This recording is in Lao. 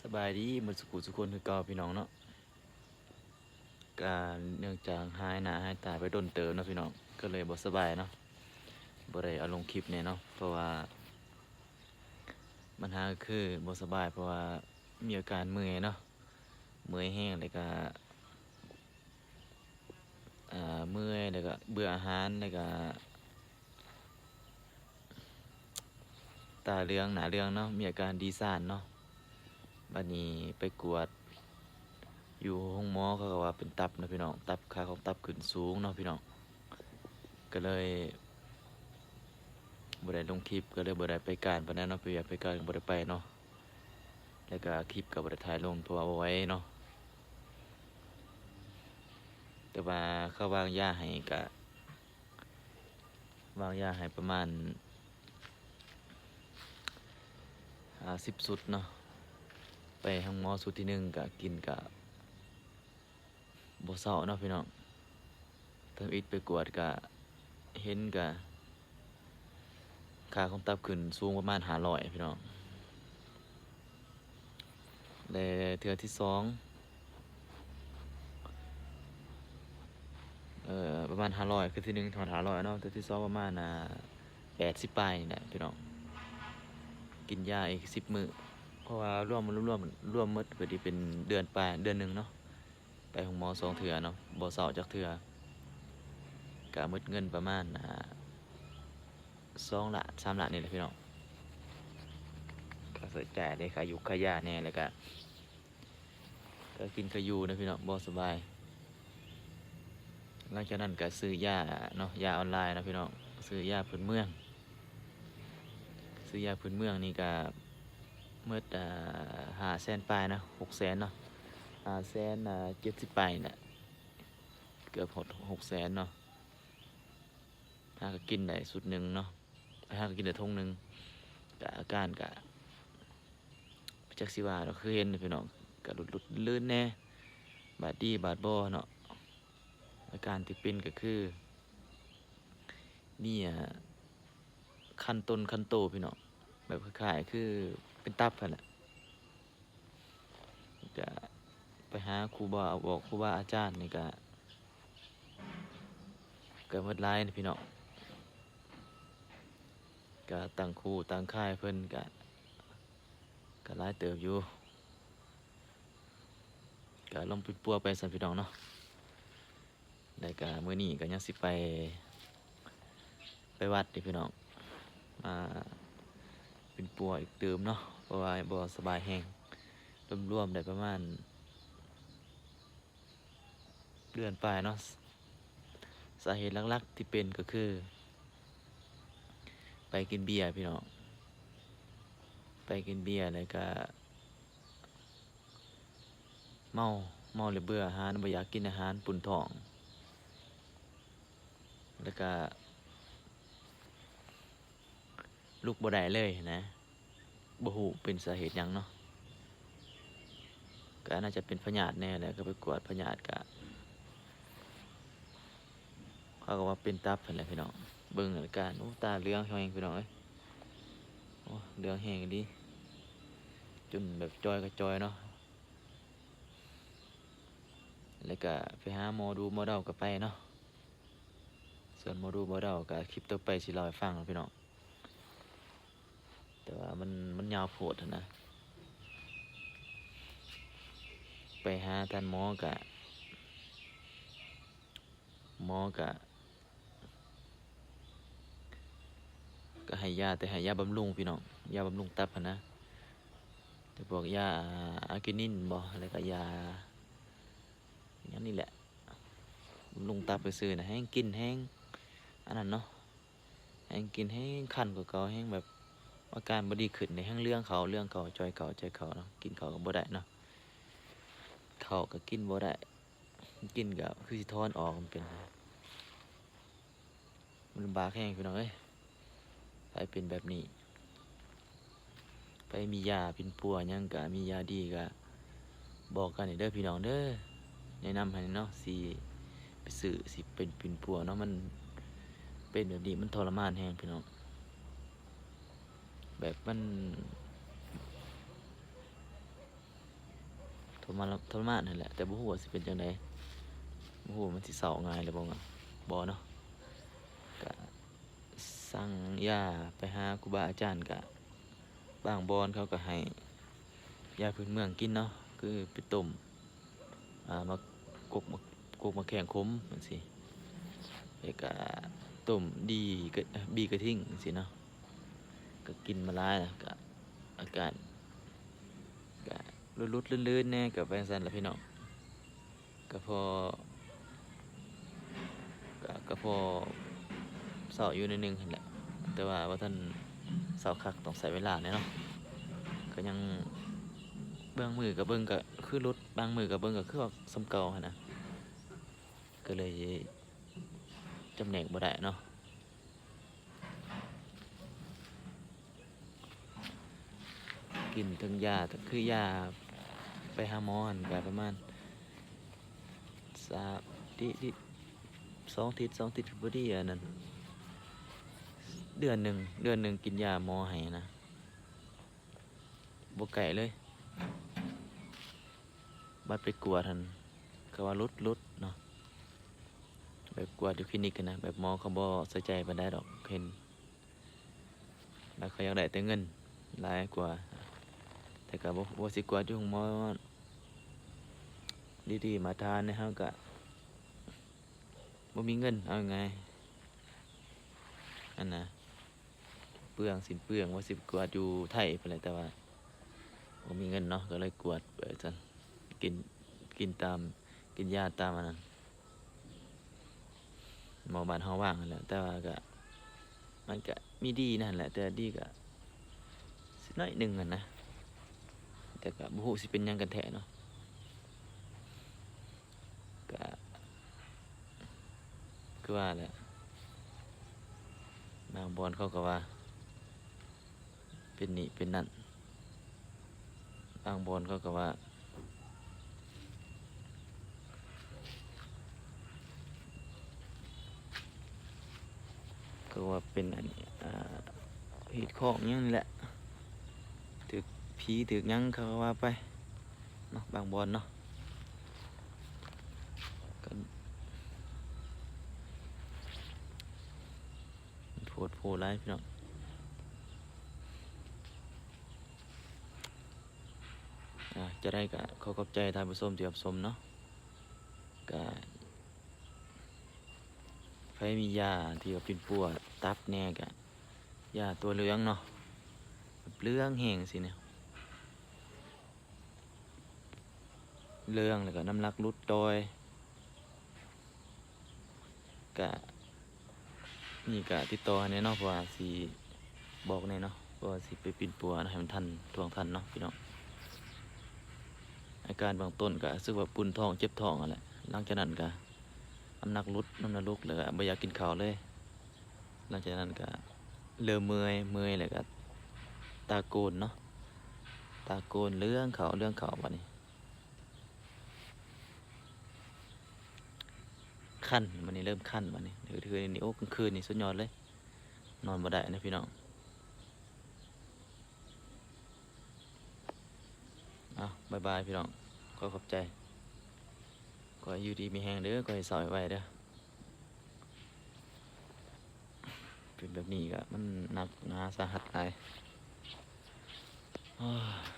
ສະບາຍດີໝົດສຸຂູສຸຄົນຄືເກົ່າພີ່ນ້ອງເນາະ. ກະເນື່ອງຈາກຫາຍໜ້າຫາຍຕາໄປດົນເຕີບເນາະພີ່ນ້ອງ ກໍເລີຍບໍ່ສະບາຍເນາະ ບໍ່ໄດ້ເອົາລົງຄລິບແນ່ເນາະ ເພາະວ່າ ບັນຫາກໍຄືບໍ່ສະບາຍ ເພາະວ່າມີອາການເມື່ອຍເນາະ ເມື່ອຍແຮງ ແລ້ວກະ ອ່າ ເມື່ອຍ ແລ້ວກະເບື່ອອາຫານ ແລ້ວກະ ຕາເຫຼືອງ ໜ້າເຫຼືອງເນາະ ມີອາການດີຊານເນາະ. ບັດນີ້ໄປກວດຢູ່ໂຮງໝໍ ເຂົາກໍວ່າເປັນຕັບເນາະພີ່ນ້ອງ ຕັບ ຄ່າຂອງຕັບຂຶ້ນສູງເນາະພີ່ນ້ອງ ກໍເລີຍບໍ່ໄດ້ລົງຄລິບ ກໍເລີຍບໍ່ໄດ້ໄປການປານໃດເນາະ ໄປວຽກໄປການກໍບໍ່ໄດ້ໄປເນາະ ແລ້ວກໍຄລິບກໍບໍ່ໄດ້ຖ່າຍລົງ ເພາະວ່າບໍ່ໄຫວເນາະ. ແຕ່ວ່າເຂົາວາງຢາໃຫ້ກະ ວາງຢາໃຫ້ປະມານຫ້າສິບຊຸດເນາະ ໄປໂຮງໝໍຊຸດທີໜຶ່ງກະກິນກະບໍ່ເຊົາເນາະພີ່ນ້ອງ. ທຳອິດໄປກວດກະເຫັນກະ ຄ່າຂອງຕັບຂຶ້ນສູງປະມານຫ້າຮ້ອຍພີ່ນ້ອງ ແລະເທື່ອທີສອງ ເອີ ປະມານຫ້າຮ້ອຍ ຄືທີໜຶ່ງຮອດຫ້າຮ້ອຍເນາະ ເທື່ອທີສອງປະມານ ອ່າ ແປດສິບປາຍນີ້ແຫຼະພີ່ນ້ອງ ກິນຢາອີກສິບມື້ ເພາະວ່າລວມ ລວມ ລວມໝົດເພິ່ນຊິເປັນເດືອນປາຍ ເດືອນໜຶ່ງເນາະ ໄປໂຮງໝໍສອງເທື່ອເນາະ ບໍ່ເຊົາຈັກເທື່ອ ກະໝົດເງິນປະມານ ອ່າ ສອງລ້ານ ສາມລ້ານນີ້ແຫຼະພີ່ນ້ອງ ຄ່າໃຊ້ຈ່າຍເດ້ ຄ່າຢູ່ຄ່າຢາແດ່ ແລ້ວກະ ກະກິນກະຢູ່ເນາະພີ່ນ້ອງ ບໍ່ສະບາຍ. ຫຼັງຈາກນັ້ນກະຊື້ຢາເນາະ ຢາອອນລາຍເນາະພີ່ນ້ອງ ຊື້ຢາພື້ນເມືອງ ຊື້ຢາພື້ນເມືອງນີ້ກະໝົດ ອ່າ ຫ້າແສນປາຍເນາະ ຫົກແສນເນາະ ຫ້າແສນ ອ່າ ເຈັດສິບປາຍນີ້ແຫຼະ ເກືອບຮອດຫົກແສນເນາະ. ຫາກໍກິນໄດ້ຊຸດໜຶ່ງເນາະ ຫາກໍກິນໄດ້ຖົງໜຶ່ງ ກະອາການກະ ຈັກຊິວ່າດອກ ຄືເຫັນພີ່ນ້ອງ ກະຫຼຸດໆລື່ນແດ່ ບາດດີບາດບໍ່ເນາະ. ອາການທີ່ເປັນກໍຄື ມີ ອ່າ ຄັນຕົນຄັນໂຕພີ່ນ້ອງ ແບບຄ້າຍໆຄືເປັນຕັບຫັ້ນແຫຼະ. ກະໄປຫາຄູບາ ບອກຄູບາອາຈານນີ້ກະ ກະໝົດຫຼາຍນະພີ່ນ້ອງ ກະຕັ້ງຄູຕັ້ງຄ້າຍເພິ່ນກະ ກະຫຼາຍເຕີບຢູ່ ກະລອງປິ່ນປົວໄປຊັ້ນພີ່ນ້ອງເນາະ. ແລ້ວກະມື້ນີ້ກະຍັງຊິໄປ ໄປວັດເດ້ພີ່ນ້ອງ ມາປິ່ນປົວອີກຕື່ມເນາະ ເພາະວ່າບໍ່ສະບາຍແຮງ ລວມໆໄດ້ປະມານເດືອນປາຍເນາະ. ສາເຫດຫຼັກໆທີ່ເປັນກໍຄື ໄປກິນເບຍພີ່ນ້ອງ ໄປກິນເບຍແລ້ວກະ ເມົາ ເມົາແລ້ວເບື່ອອາຫານ ບໍ່ຢາກກິນອາຫານ ປຸ້ນທ້ອງ ແລ້ວກະລຸກບໍ່ໄດ້ເລີຍນະ ບໍ່ຮູ້ເປັນສາເຫດຫຍັງເນາະ ກະໜ້າຈະເປັນພະຍາດແດ່ແຫຼະ ກໍໄປກວດພະຍາດກະ ເຂົາກໍວ່າເປັນຕັບຫັ້ນແຫຼະພີ່ນ້ອງ ເບິ່ງອາການ ໂອ້ ຕາເຫຼືອງແຮງພີ່ນ້ອງເອີຍ ໂອ້ ເຫຼືອງແຮງອີ່ຫຼີ ຈົນແບບຈ່ອຍກໍຈ່ອຍເນາະ. ແລ້ວກະໄປຫາໝໍດູໝໍເດົາກໍໄປເນາະ ສ່ວນໝໍດູໝໍເດົາກະຄລິບຕໍ່ໄປຊິເລົ່າໃຫ້ຟັງເນາະພີ່ນ້ອງ ແຕ່ວ່າມັນ ມັນຍາວໂພດຫັ້ນນະ ໄປຫາທ່ານໝໍກະ ໝໍກະ ກະໃຫ້ຢາ ແຕ່ໃຫ້ຢາບຳລຸງພີ່ນ້ອງ ຢາບຳລຸງຕັບຫັ້ນນະ ແຕ່ພວກຢາອາກິນິນບໍ ແລ້ວກະຢາຫຍັງນີ້ແຫຼະ ບຳລຸງຕັບຊື່ໆນະ ແຮ່ງກິນແຮ່ງອັນນັ້ນເນາະ ແຮ່ງກິນແຮ່ງຄັນກວ່າເກົ່າ ແຮ່ງແບບອາການບໍ່ດີຂຶ້ນເດ້ ແຮ່ງເຫຼືອງເຂົ້າ ເຫຼືອງເຂົ້າ ຈ່ອຍເຂົ້າ ຈ່ອຍເຂົ້າເນາະ ກິນເຂົ້າກໍບໍ່ໄດ້ເນາະ ເຂົ້າກໍກິນບໍ່ໄດ້ ກິນກໍຄືຊິຖອນອອກ ມັນເປັນ ມັນລຳບາກແຮງພີ່ນ້ອງເອີຍ ໃຜເປັນແບບນີ້ ໃຜມີຢາປິ່ນປົວຫຍັງກະ ມີຢາດີກະບອກກັນເດີພີ່ນ້ອງເດີ ແນະນຳໃຫ້ເນາະ ຊິໄປຊື້ ຊິເປັນປິ່ນປົວເນາະ ມັນເປັນແບບນີ້ ມັນທໍລະມານແຮງພີ່ນ້ອງ ແບບມັນ ມາ ທະລະມານຫັ້ນແຫຼະ ແຕ່ບໍ່ຮູ້ວ່າຊິເປັນຈັ່ງໃດ ບໍ່ຮູ້ວ່າມັນຊິເຊົາງ່າຍຫຼືບໍ່ ບໍ່ເນາະ. ກະສັ່ງຢາໄປຫາຄູບາອາຈານ ກະບາງບ່ອນເຂົາກະໃຫ້ຢາພື້ນເມືອງກິນເນາະ ຄືໄປຕົ້ມ ອ່າ ໝາກ ກົກ ໝາກ ກົກໝາກແຂ້ງຂົມຈັ່ງຊີ້ ແລ້ວກະຕົ້ມດີ ກະ ບີກະທິງຈັ່ງຊີ້ເນາະ. ກະກິນມາຫຼາຍແລ້ວ ກະອາການກະຫຼຸດໆ ລື່ນໆ ແດ່ ກະໄປຈັ່ງຊັ້ນລະພີ່ນ້ອງ. ກະພໍ ກະ ກະພໍເຊົາຢູ່ໜ້ອຍໜຶ່ງຫັ້ນແຫຼະ ແຕ່ວ່າບໍ່ທັນເຊົາຄັກ ຕ້ອງໃຊ້ເວລາແດ່ເນາະ. ກະຍັງ ບາງມື້ກະເບິ່ງກະຄືຫຼຸດ ບາງມື້ກະເບິ່ງກະຄືວ່າສ່ຳເກົ່າຫັ້ນນະ ກະເລີຍຈຳແນກບໍ່ໄດ້ເນາະ. ກິນເຖິງຢາ ຄືຢາໄປຫາໝໍຫັ້ນກະປະມານສາມ ຕິ ຕິ ສອງທິດ ສອງທິດ ພໍດີອັນນັ້ນ ເດືອນໜຶ່ງ ເດືອນໜຶ່ງກິນຢາໝໍໃຫ້ນະ ບໍ່ໄກເລີຍ. ບັດໄປກວດຫັ້ນ ເຂົາວ່າຫຼຸດ ຫຼຸດເນາະ ແບບກວດຢູ່ຄລີນິກຫັ້ນນະ ແບບໝໍເຂົາບໍ່ໃສ່ໃຈປານໃດດອກ ເຫັນ ແລ້ວເຂົາຢາກໄດ້ແຕ່ເງິນຫຼາຍກວ່າ ແຕ່ກະບໍ່ ບໍ່ຊິກວດຢູ່ໂຮງໝໍດີໆ ມາດຕະຖານ ເຮົາກະບໍ່ມີເງິນ ເອົາງ່າຍໆ ຫັ້ນນະ. ເປືອງ ສິ້ນເປືອງ ວ່າຊິໄປກວດຢູ່ໄທພຸ້ນແຫຼະ ແຕ່ວ່າບໍ່ມີເງິນເນາະ ກະເລີຍກວດໄປຊັ້ນ ກິນ ກິນຕາມ ກິນຢາຕາມອັນນັ້ນ ໝໍບ້ານເຮົາວ່າງຫັ້ນແຫຼະ. ແຕ່ວ່າກະ ມັນກະມີດີໃນຫັ້ນແຫຼະ ແຕ່ດີກະຊິໜ້ອຍໜຶ່ງຫັ້ນນະ ແຕ່ກະບໍ່ຮູ້ຊິເປັນຫຍັງກັນແທ້ເນາະ. ກະຄືວ່າແຫຼະ ບາງບ່ອນເຂົາກະວ່າເປັນນີ້ເປັນນັ້ນ ບາງບ່ອນເຂົາກະວ່າ ເຂົາວ່າເປັນອັນ ອ່າ ຮີດຄອງຫຍັງນີ້ແຫຼະ ຖືກຜີຖືກຫຍັງເຂົາກະວ່າໄປ ເນາະ ບາງບ່ອນເນາະ ກະໂພດໂພຫຼາຍພີ່ນ້ອງ. ອ່າ ຈະໄດ້ກະຂໍຂອບໃຈທ່ານຜູ້ຊົມທີ່ຮັບຊົມເນາະ ກະໃຜມີຢາທີ່ວ່າປິ່ນປົວຕັບແດ່ ກະຢາຕົວເຫຼືອງເນາະ ເຫຼືອງແຮງຊີ້ນະ ເຫຼືອງ ແລ້ວກະນ້ຳໜັກຫຼຸດຕ່ອຍ ກະ ນີ້ກະຕິດຕໍ່ໃຫ້ແດ່ເນາະ ເພາະວ່າຊິບອກແດ່ເນາະ ເພາະວ່າຊິໄປປິ່ນປົວໃຫ້ມັນທັນ ທ່ວງທັນເນາະພີ່ນ້ອງ. ອາການເບື້ອງຕົ້ນກະຮູ້ສຶກວ່າປຸ້ນທ້ອງ ເຈັບທ້ອງຫັ້ນແຫຼະ ຫຼັງຈາກນັ້ນກະນ້ຳໜັກຫຼຸດ ນ້ຳໜັກຫຼຸດ ແລ້ວກະບໍ່ຢາກກິນເຂົ້າເລີຍ. ຫຼັງຈາກນັ້ນກະເລີ່ມເມື່ອຍ ເມື່ອຍແລ້ວກະຕາໂກນເນາະ ຕາໂກນ ເຫຼືອງເຂົ້າ ເຫຼືອງເຂົ້າບາດນີ້ ຄັນ ບາດນີ້ເລີ່ມຄັນບາດນີ້ ຄືນີ້ ໂອ້ ກາງຄືນນີ້ສຸດຍອດເລີຍ ນອນບໍ່ໄດ້ນະພີ່ນ້ອງ. ເອົາ ບາຍບາຍພີ່ນ້ອງ ຂໍຂອບໃຈ ຂໍໃຫ້ຢູ່ດີມີແຮງເດີ ຂໍໃຫ້ເຊົາໄວໆເດີ. ເປັນແບບນີ້ກະມັນໜັກໜາສາຫັດຫຼາຍ ໂອ້ຍ